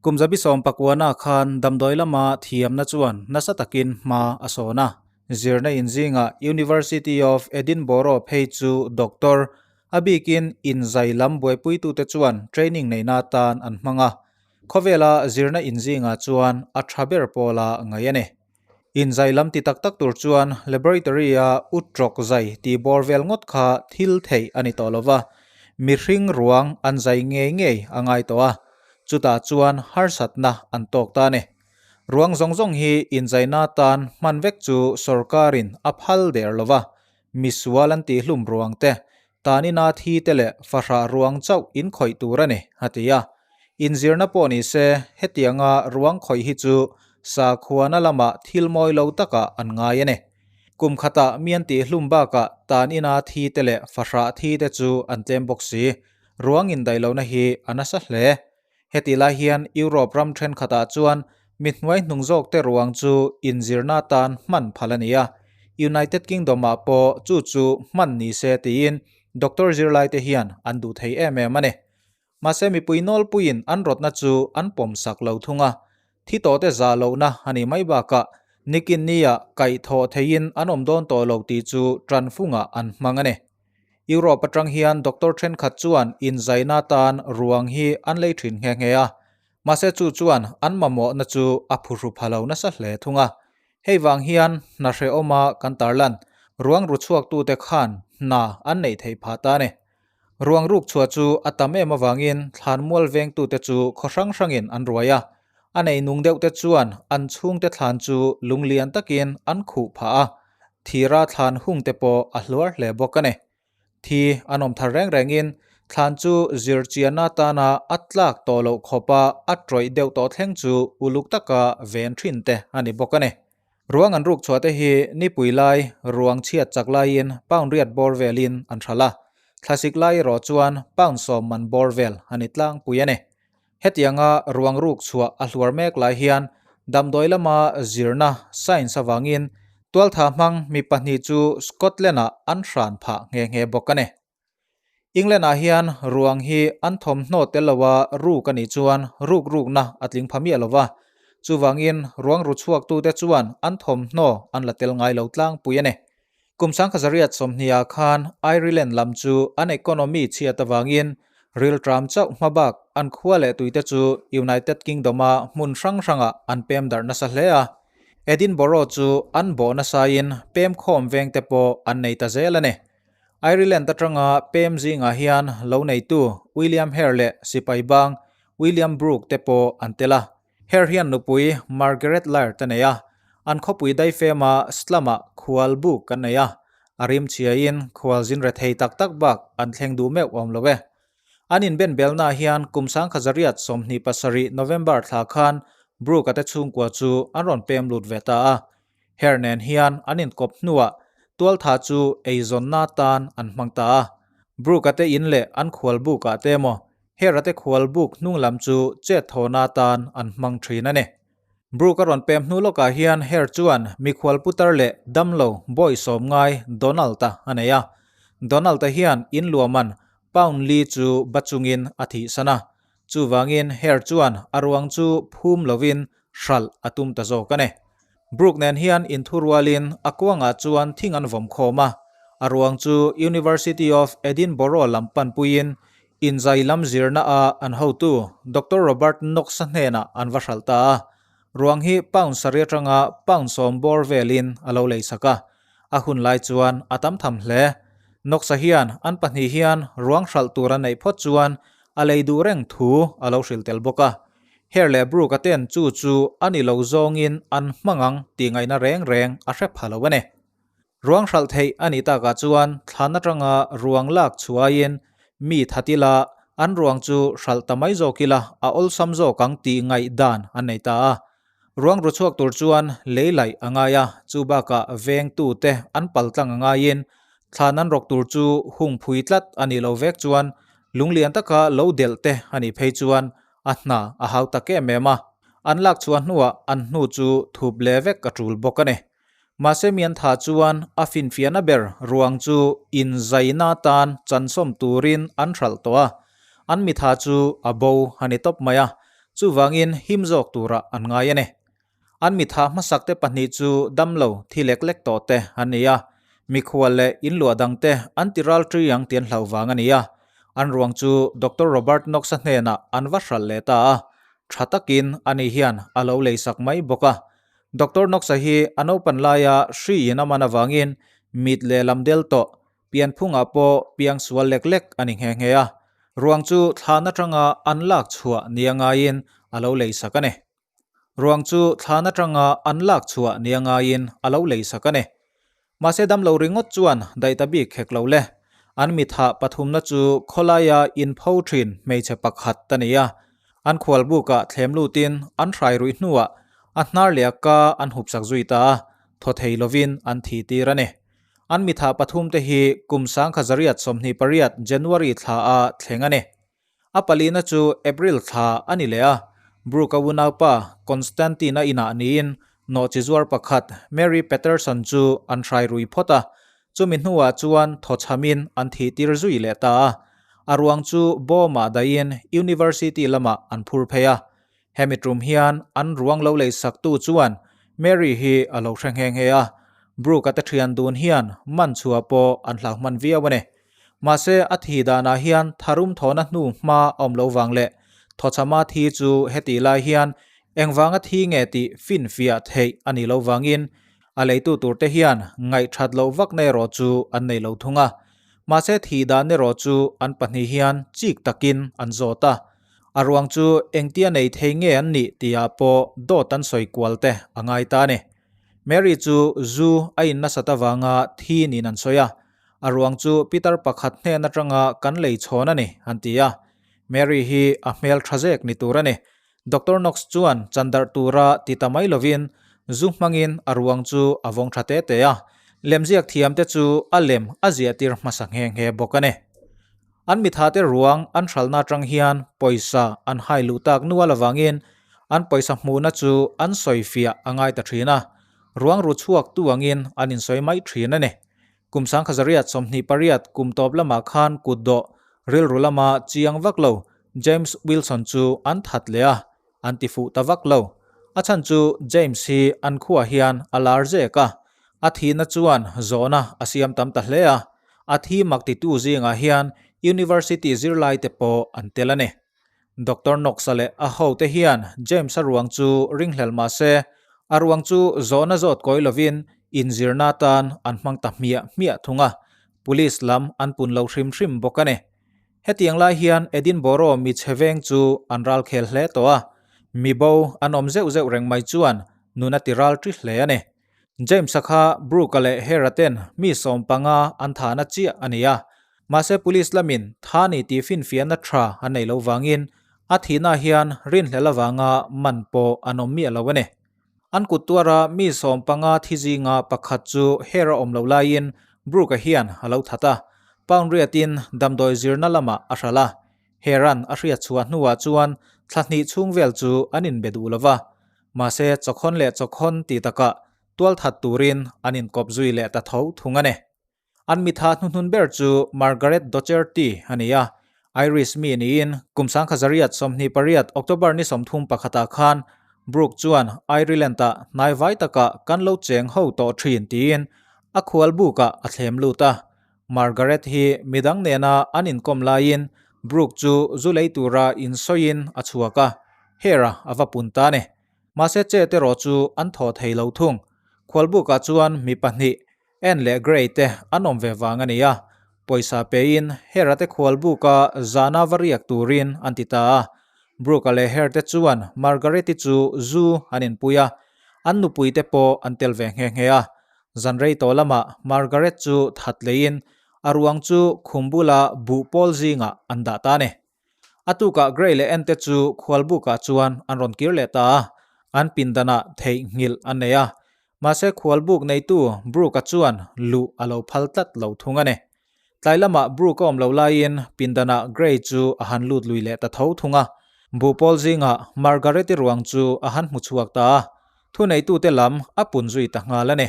Kum 19 na khan damdawi lama thiamna chuan nasa takin hma a sawn a. Zirna inzinga University of Edinburgh phei chu doctor, a bikin inzai lam buaipuitute chuan training neihna atan an hmang a. Khawvela zirna inzingah chuan a tha ber pawla ngaih a ni. Inzai lam ti tak tak tur chuan laboratory-a utrawk zai tih bawr vel ngawt kha thil theih a ni tawh lo va, mihring ruang an zai ngei ngei a ngai tawh a, chutah chuan harsatna an tawk ta a ni. Ruang zawng zawng hi inzaina tan hman vek chu sorkarin a phal der lo va, misual an tihhlum ruang te, tanina thi te leh fahrah ruang chauh inkhawih tur a ni, a ti a. Inzirna pawh ni se, hetianga ruang khawih hi chu sakhuana lamah thil mawi lo takah an ngai a ni. Kum khatah mi an tihhlum bakah tanina thi te leh fahrah thi te chu an tlem bawk si. Ruang indaih lohna hi a nasa hle. Heti lai hian Europe ram thenkhatah chuan mi hnuai hnung zawkte ruang chu inzirna atan hman phal a ni a, United Kingdom-ah pawh chu chu hman ni se tiin doctor zirlaite hian an duh thei em em a ni. Mahse mipui nawlpuiin an rawtna chu an pawmsak lo thung a, thi tawhte zah lohna a nih mai bakah nikin nia kaihthawh theiin an awm dawn tawh lo tih chu tanfungah an hmang a ni. Europe atang hian doctor thenkhat chuan inzaina atan ruang hi an lei thin nghe nghe a, mahse chu chuan an mamawhna chu a phuhru pha lo nasa hle thung a. Hei vang hian hna hrehawma kan tarlan ruang ru chhuaktute khan hna an neih theih phah ta a ni. Ruang ruk chhuah chu a tam em avangin thlanmual vengtute chu khaw hrang hrangin an ruai a, a neinung deuhte chuan an chhungte thlan chu lunglian takin an khuh phah a, thira thlan hungte pawh a hluar hle bawk a ni. Thi an awm thar reng rengin thlan chu zirchianna atana a tlak tawh loh khawpa a tawih deuh tawh thleng chu uluk taka ven thin te a ni bawk a ni. Ruang an ruk chhuah te hi nipui lai ruang chhiat chak laiin pound riat bawr velin an hralh a, thlasik lai erawh chuan pound 10 man bawr vel a ni tlangpui a ni. Hetianga ruang ruk chhuah a hluar mek lai hian damdawi lama zirna science avangin tualtha hmang mi pahnih chu Scotland-ah an hran phah nghe nghe bawk a ni. England-ah hian ruang hi an thawmhnaw tel loa ruk a nih chuan ruk rukna a tling pha miah lo va, chuvangin ruang ru chhuaktute chuan an thawmhnaw an la tel ngai lo tlangpui a ni. Kum 1920-ah khan Ireland lam chu an economy chhiat avangin rilṭam chauh hmabak an khua leh tuite chu United Kingdom-a hmun hrang hrangah an pem darh nasa hle a. Edinburgh chu an bawh nasain pem khawm vengte pawh an nei ta zel a ni. Ireland atanga pem zingah hian lo neitu William Hare leh sipai bang William Brooke te pawh an tel a. Hare hian nupui Margaret Laird a nei a, an khawpui daifema slum-ah khual buk an nei a, a rim chhiain khual zin rethei tak tak bak an thleng duh meuh awm lo e. An inbenbelnaah hian kum 1927 November thla khan Brooke-a te chhungkua chu an rawn pem lut ve ta a. Her nen hian an inkawp hnuah tualtha chu eizawnna tan an hmang ta a. Brooke-a te in leh an khual bukah te emaw, Her-a te khual buk hnung lam chu chet thawhna tan an hmang thin a ni. Brooke-a rawn pem hnu lawkah hian Her chuan mikhual putar leh damlo bawisawm ngai Donald-a a nei a. Donald-a hian in luahman pound li chu ba chungin a thihsan a. Chuvangin Her chuan a ruang chu phum lovin hralh a tum ta zawk a ni. Brooke nen hian inthurualin a kuangah chuan thing an vawm khawm a, a ruang chu University of Edinburgh lam panpuiin inzai lam zirna a an hotu Doctor Robert Knox-a hnenah an va hralh ta a. Ruang hi pound sarih atanga pound 10 bawr velin a lo leisak a, a hun lai chuan a tam tham hle. Knox-a hian an pahnih hian ruang hralh tur a neih phawt chuan a lei duh reng thu a lo hrilh tel bawk a. Hare leh Brooke-a ten chu chu a ni lo zawngin an hmang ang tih ngaihna reng reng a hre pha lo a ni. Ruang hralh theih a nih takah chuan thlan atanga ruang lak chhuaiin mi that ila an ruang chu hralh ta mai zawk ila a awlsam zawk ang tih ngaihdan an nei ta a. Ruang ru chhuak tur chuan lei laih a ngai a, chu bakah vengtute an paltlang a ngaiin thlan an rawk tur chu hung phui tlat a nih lo vek chuan lunglian taka lo delh te a nih phei chuan a hna a hau tak em em a, an lak chhuah hnuah an hnu chu thup leh vek a tul bawk a ni. Mahse mian tha chuan a finfiahna ber ruang chu inzaina atan chansawm turin an hralh tawh a, an mitha chu a bo a ni tawp mai a. Chuvangin him zawk turah an ngai a ni. An mitha hmasak te pahnih chu damlo thi lek lek tawh te an ni a, mikhual leh inluah dang te an ti ral ṭi ang tih an hlauh vang a ni a. An ruang chu Doctor Robert Knox-a hnenah an va hralh leh ta a, ṭha takin ani hian a lo leisak mai bawk a. Doctor Knox-a hi a naupan laia hri in a man avangin mit lehlam del tawh Pianphungah pawh piang sual lek lek a ni nghe nghe a, ruang chu thlan atanga an lak chhuah nia ngaiin a lo lei sak a ni. Ruang chu thlan atanga an lak chhuah nia ngaiin a lo lei sak a ni. Mahse damlo ringawt chuan daih ta bik khek lo le. An mithah pathumna chu khawlaia inpho thin hmeichhe pakhat a ni a. An khualbukah thlem lutin an hrai ruih hnuah a hnar leh a ka an hupsak zui ta a, thaw thei lovin an thih tir a ni. An mitha pathum te hi kum 1928 January thla a thleng a ni. A palina chu April thla a ni leh a, Brooke-a unaupa Constantine-a inah niin nawhchi zuar pakhat Mary Patterson chu an hrai rui phawt a, chumi hnuah chuan thawchhamin an thihtir zui leh ta a. A ruang chu bawmah dahin University lamah an phur phei a. Hemi tum hian an ruang lo lei saktu chuan Mary hi a lo hre nghe nghe a, Brooke-a te thian dun hian man chhuah pawh an hlau hman viau a ni. Mahse a thi danah hian tharum thawhna hnu hma a awm lo vang leh thawchhama thi chu hetih lai hian engvanga thi nge tih finfiah theih a nih loh vangin a leitu turte hian ngaihthat loh vakna erawh chu an nei lo thung a. Mahse thi dan erawh chu an pahnih hian chik takin an zawt a. A ruang chu engtia nei thei nge an nih tihah pawh dawt an sawi kual te a ngai ta a ni. Mary chu zu a in nasat avanga thi niin an sawi a, a ruang chu Peter pakhat hnen atanga kan lei chhawn a ni an ti a. Mary hi a hmel tha zek ni tur a ni. Doctor Knox chuan chandarh tura ti ta mai lovin zu hmangin a ruang chu a vawng tha te te a, lemziak thiamte chu a lem a ziahtir hmasa nghe nghe bawk a ni. An mithate ruang an hralhna atang hian pawisa an hai luh tak nual avangin an pawisa hmuhna chu an sawifiah a ngai ta thin a, ruang ru chhuak tu angin an insawi mai thin a ni. Kum 1928 kum tawp lamah khan kutdawh rilru lama chiang vak lo James Wilson chu an that leh a, an ti fuh ta vak lo. A chhan chu James hi an khuaah hian a lar zek a, a thihna chuan zawhna a siam tam ta hle a, a thi mak titu zingah hian University zirlaite pawh an tel a ni. Doctor Knox-a leh a hote hian James-a ruang chu ringhlel mah se, a ruang chu zawhna zawt kawi lovin inzirna atan an hmang ta hmiah hmiah thung a, Police lam an pun lo hrim hrim bawk a ni. Hetiang lai hian Edinburgh mi chhe veng chu an ral khel hle tawh a, mi bo an awm zeuh zeuh reng mai chuan nun a ti ral ṭi hle a ni. James-a kha Brooke-a leh Hera ten mi 15 an thahna chiah a ni a, mahse police lamin tha ni tih finfiahna ṭha an nei lo vangin a thihna hian rinhlel avanga man pawh an awm miah lo a ni. An kut tuara mi 15 thi zinga pakhat chu Hera awm loh laiin Brooke-a hian a lo that a, pound riatin damdawi zirna lamah a hralh a. Hera'n a hriat chhuah hnuah chuan thla hnih chhung vel chu an inbe duh lo va, mahse chawkhawn leh chawkhawn ti takah tualthat turin an inkawp zui leh ta tho thung a ni. An mitha hnuhnun ber chu Margaret Docherty a ni a, Irish mi niin kum 1928 October ni 31 ah khan Brooke chuan Ireland-ah hnaivai takah kan lo cheng ho tawh thin tiin a khual bukah a thlem lut a. Margaret hi midang nena an inkawm laiin Brooke chu zu lei tura insawiin a chhuak a, Hera a va pun ta a ni. Mahse chet erawh chu an thaw thei lo thung. Khualbukah chuan mi pahnih Ann leh Gray te an awm ve vang a ni a, pawisa pein Hera te khualbuka zana va riak turin an ti ta a. Brooke-a leh Hare te chuan Margaret-i chu zu an inpui a, an nupui te pawh an tel ve nghe nghe a. Zan rei tawh lamah Margaret chu that leiin a ruang chu khum bula buh pawl zingah an dah ta a ni. A tukah Gray leh Ann te chu khualbukah chuan an rawn kir leh ta a, an pindanah theihnghilh an nei a. Mahse khualbuk neitu Brooke-a chuan luh a lo phal tlat lo thung a ni. Tlai lamah Brooke a awm lo laiin pindanah Gray chu a han lut lui leh ta tho thung a. Buhpawl zingah Margaret-i ruang chu a han hmu chhuak ta a, thuneitute lam a pun zui ta nghal a ni.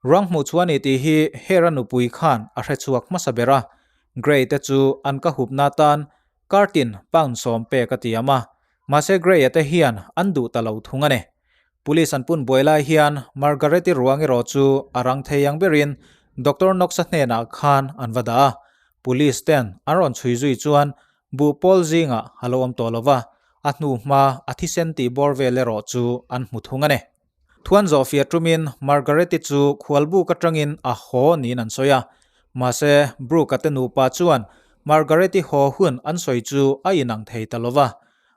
Ruang hmuh chhuah a ni tih hi Hera nupui khan a hre chhuak hmasa ber a, Gray te chu an ka hupna tan kartin pound 10 pek a tiam a. Mahse Gray-a te hian an duh ta lo thung a ni. Police an pun buai lai hian Margaret-i ruang erawh chu a rang thei ang berin Doctor Knox-a hnenah khan an va dah a. Police ten an rawn chhui zui chuan buh pawl zingah a lo awm tawh lo va, a hnu hma a thisen tih bawr vel erawh chu an hmu thung a ni. Thuan zawh fiah tumin Margaret-i chu khualbuk atangin a haw niin an sawi a. Mahse, Brooke-a te nupa chuan Margaret-i haw hun an sawi chu a inang thei ta lo va.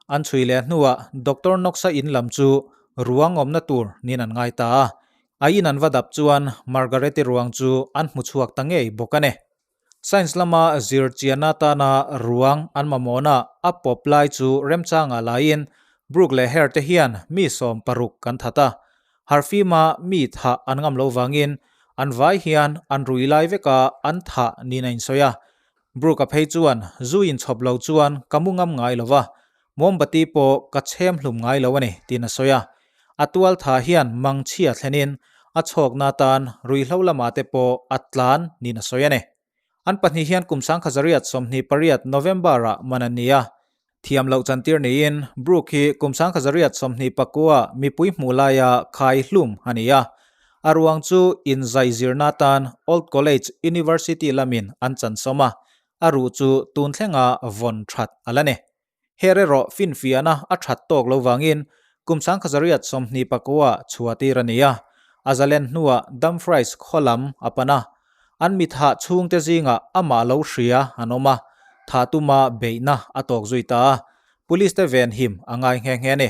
An chhui leh hnuah Doctor Knox-a in lam chu ruang awmna tur niin an ngai ta a. A in an va dap chuan Margaret-i ruang chu an hmu chhuak ta ngei bawk a ni. Science lama zir chianna atana ruang an mamawhna a pawp lai chu remchangah laiin Brooke leh Hare te hian mi 16 kan that a. Harfima mi thah an ngam lo vangin an vai hian an rui lai veka an thah niin a insawi a. Brooke-a phei chuan zu inchhawp lo chuan ka mu ngam ngai lo va, mawmbati pawh ka chhem hlum ngai lo a ni tiin a sawi a. A tual tha hian mangchhia thlenin a chhawkna atan ruihhlo lamah te pawh a tlan niin a sawi a ni. An pahnih hian kum 1928 November-ah man an ni a. Thiam loh chantir niin Brooke hi kum 1929 mipui hmuh laia khai hlum a ni a. A ruang chu inzai zirna atan Old College University lamin an chansawm a, a ruh chu tun thlenga vawn that a la ni. Her erawh finfiahna a that tawk lo vangin kum 1929 chhuatir a ni a, a zalen hnuah Dumfries khaw lam a pan a. An mi thah chhungte zingah amah lo hria an awm a, thah tuma beihna a tawk zui ta a, police te venhim a ngai nghe nghe a ni.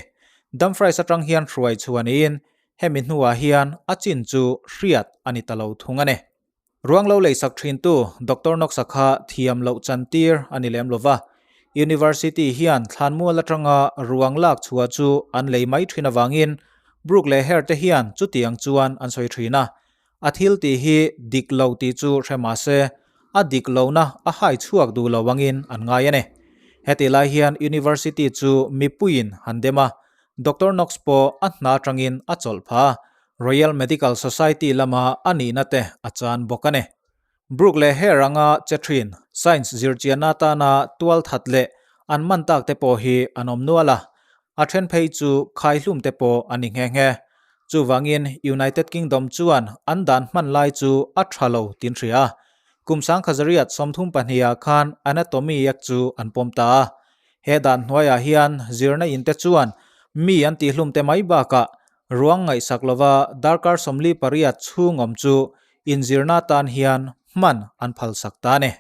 Dumfries atang hian hruai chhuah niin hemi hnuah hian a chin chu hriat a ni ta lo thung a ni. Ruang lo leisak thintu Doctor Knox-a kha thiam loh chantir a ni lem lova, University hian thlanmual atanga ruang lak chhuah chu an lei mai thin avangin Brooke leh Hare te hian chutiang chuan an sawi thin a. A thil tih hi dik lo tih chu hre mah se, a dik lohna a hai chhuak duh lo angin an ngai a ni. Hetih lai hian University chu mipuiin han dem a, Doctor Knox pawh a hna atangin a chawlh phah a, Royal Medical Society lama a nihna te a chan bawk a ni. Brooke leh Hare anga che thin science zirchianna atana tual that leh an man tak te pawh hi an awm nual a, a then phei chu khaihlum te pawh a ni nghe nghe. Chuvangin United Kingdom chuan an dan hman lai chu a tha lo tin hria a, kum 1932 ah khan Anatomy Act chu an pawm ta a. He dan hnuaiah hian zirna in te chuan mi an tihhlum te mai bakah Ruang ngaihsak lova darkar 48 chhung awm chu inzirna tan hian hman an phalsak ta a ni.